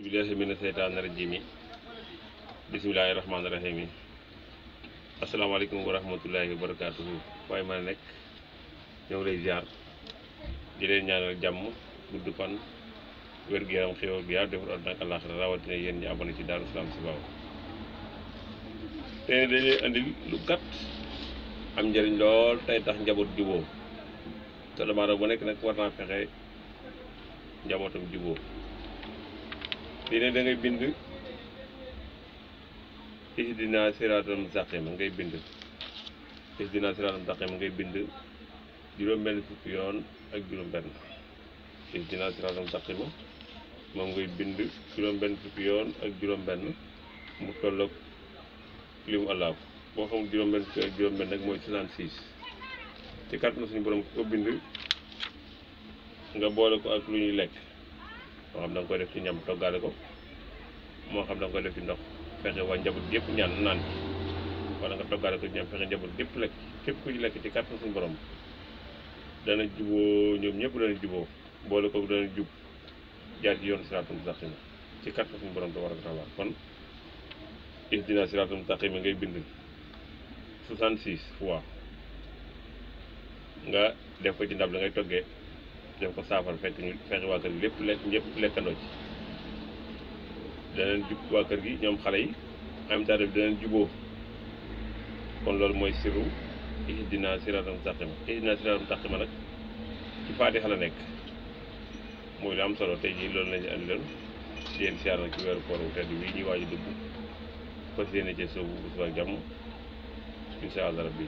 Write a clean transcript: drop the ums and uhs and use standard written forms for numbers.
billahi mina seytaani rajiim bismillaahi rahmaani rahiim asalaamaaleykum wa rahmatullaahi wa barakaatuhu waaye ma nekk ñoo ngi lay ziar di leen ñaanal jàmm gudd fan wér-gu-yaram xéwal gu yaar defar àdduna ak àllaaxira rawatina yéen ñi abonné ci Darou Salam Chifaou tey dañ leen andil lu gàtt am njëriñ lool tey tax njaboot juboo te dama bu nekk nag war naa fexe njabootam juboo lii ne da ngay bind ihdina siraatal mustaqiim ngay bind ihdina siraatal mustaqiim ngay bind juróom-benn fukki yoon ak juróom-benn ihdina siraatal mustaqiim moom ngay bind juróom-benn fukki yoon ak juróom-benn mu tolloog limu Allah boo xamul juróom-benn fukki ak juróom-benn nag mooy 66 ci kàttanu suñu borom ko bind nga boole ko ak lu ñuy lekk moo xam da nga koy def ci ñam toggaale ko moo xam da nga koy def ci ndox fexe waa njaboot gépp ñaan naan ci wala nga toggaale ko ci ñam fexe njaboot gépp lekk képp ku ci lekk ci kàttanu suñu borom dana juboo ñoom ñëpp dana juboo boole ko dana jub jaar ci yoon siraatal mustaqiim ci kàttanu suñu borom tabaaraka wa taala kon ihdina siraatal mustaqiim ngay bind 66 fois nga def ko ci ndab la ngay toggee def ko saafara fekk ñu fexe waa kër gi lépp lekk ñëpp lekkandoo ci daneen jub waa kër gi ñoom xale yi am taat bi daneen juboo kon loolu mooy siru ihdina siraatal mustaqiim ihdina siraatal mustaqiim nag ci faatiha la nekk mooy lu am solo tey jii loolu lañu andi leen di leen siyaar nag ci weeru koor wu tedd bii ñuy waaj a dugg fas yéene ci soobu bu suba jàmm insha Allah rabbi